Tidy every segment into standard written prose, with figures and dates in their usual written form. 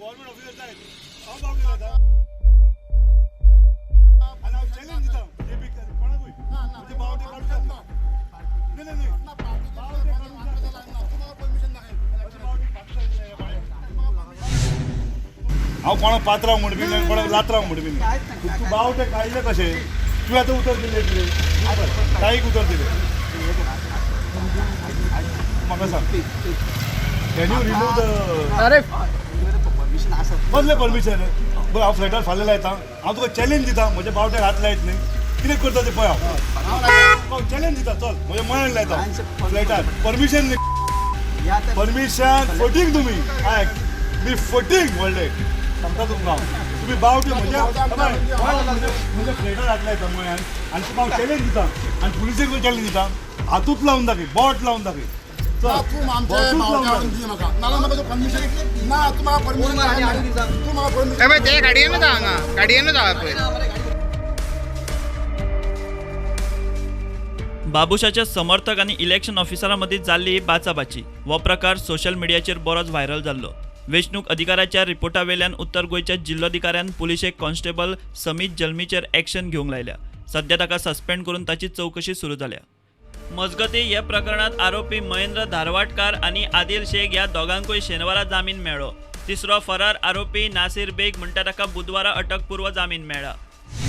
Government officer जाय हांव बावटे लायता आनी हांव चॅलेंज दिता जेपी कोणाकूय म्हणजे बावटे काडूं शकता. न्ही न्ही न्ही, बावटे काडूंक शकता. हांव कोणाक पात्रांव म्हणपी न्ही, कोणाक लात्रांव म्हणपी न्ही. तूं बावटे काडले कशे? तुवें आतां उतर दिलें कितें? ताईक उतर दिलें. म्हाका सांग, can you remove the अरे परमिशन आसा. कसलें परमिशन? बरं, हांव फ्लॅटार फाल्यां लायता. हांव तुका चॅलेंज दिता, म्हज्या बावट्याक हात लायत न्ही. कितें करता तें पळय. हांव चॅलेंज दिता, चल म्हज्या मळ्यान लायता फ्लॅटार. परमिशन न्ही, परमिशन फटींग तुमी. आयक, मी फटींग व्हडलें सांगता तुमकां हांव. तुमी बावटे म्हज्या म्हज्या फ्लॅटार हात लायता मळ्यान आनी तुका हांव चॅलेंज दिता आनी पुलिसेकूय चॅलेंज दिता. हातूच लावन दाखय, बोट लावन दाखय. चल, तूं आमचे बोटूच लावन बावटे हाडून दाखय. दी म्हाका, नाल्यार म्हाका तूं परमिशन ना. तूं म्हाका परमिशन, तूं म्हाका परमिशन. ए बाय, ते गाडयेनूच आहा हांगा, गाडयेनूच आहा पळय. बाबुशाच्या समर्थक आनी इलेक्शन ऑफिसरा मदीं जाल्ली ही बाचाबाची. हो प्रकार सोशल मिडियाचेर बरोच व्हायरल जाल्लो. वेंचणूक अधिकाऱ्याच्या रिपोर्टा वेल्यान उत्तर गोंयच्या जिल्लोधिकाऱ्यान पुलिशेक कॉन्स्टेबल समीत जल्मीचेर एक्शन घेवंक लायल्या. सध्या ताका सस्पेंड करून ताची चवकशी सुरू जाल्या. मजगतीं, ह्या प्रकरणांत आरोपी महेंद्र धारवाटकार आनी आदिल शेख ह्या दोगांकूय शेनवारा जामीन मेळ्ळो. तिसरो फरार आरोपी नासीर बेग म्हणटा ताका बुधवारा अटकपूर्व जामीन मेळ्ळा.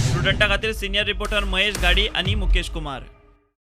स्टुडंटा खातीर सिनियर रिपोर्टर महेश घाडी आनी मुकेश कुमार.